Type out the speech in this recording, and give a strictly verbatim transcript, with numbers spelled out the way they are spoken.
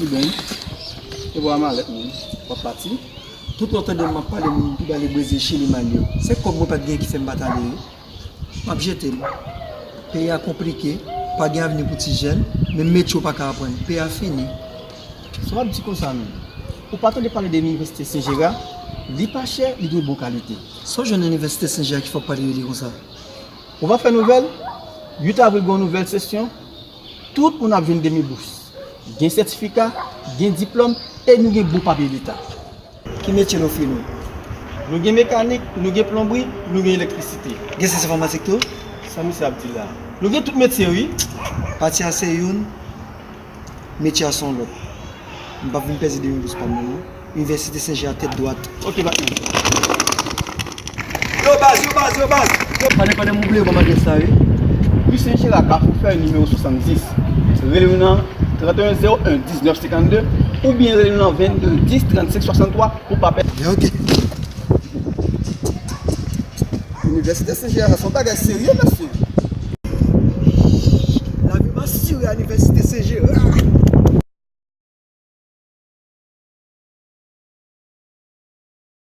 Bon, e bò a malèt mwen, w ap pati. Tout lè w tande m ap pale moun ki prale Brezil, Chili, Mali yo, se kòb mwen pa t gen ki fè m pa t ale yo. M ap jete l. Peyi a konplike, pa gen avni pou ti jèn, menm metye w pa ka aprann. Peyi a fini. Sa w ap di konsa menm? Ou pa tande pale de Inivèsite Sen Jera? Li pa chè, li gen bon kalite. Sa w jwenn Inivèsite Sen Jera ki fè w pale de li konsa? Ou pa fè nouvèl? Uit avril gen yon nouvèl sesyon. Tout moun ap jwenn demi bous. Gen sètifika, gen diplòm e nou gen bon papye leta. Ki metye n ofri nou? Nou gen mekanik, nou gen plonbri, nou gen elektrisite. Gen syans enfòmatik tou? Sa misye ap di la? Nou gen tout metye wi. Pati a se youn, metye a se yon lòt. M p ap vin pèdi demi bous pa m nan non. Inivèsite Sen Jera tèt dwat. Ok, patnè. Yo baz, yo baz, yo baz. Yo. Pandan pandan m oubliye ban m adrès la wi. Ri Sen Jera, Kafou Fè, nimewo swasanndis. Rele nou nan trente et un zéro un dix-neuf cinquante-deux oubyen rele nou nan vingt-deux dix trente-cinq soixante-trois pou pa pèdi. Byen, ok. Inivèsite Sen Jera, sa se yon bagay serye, mesye. Lavi m asire a Inivèsite Sen Jera.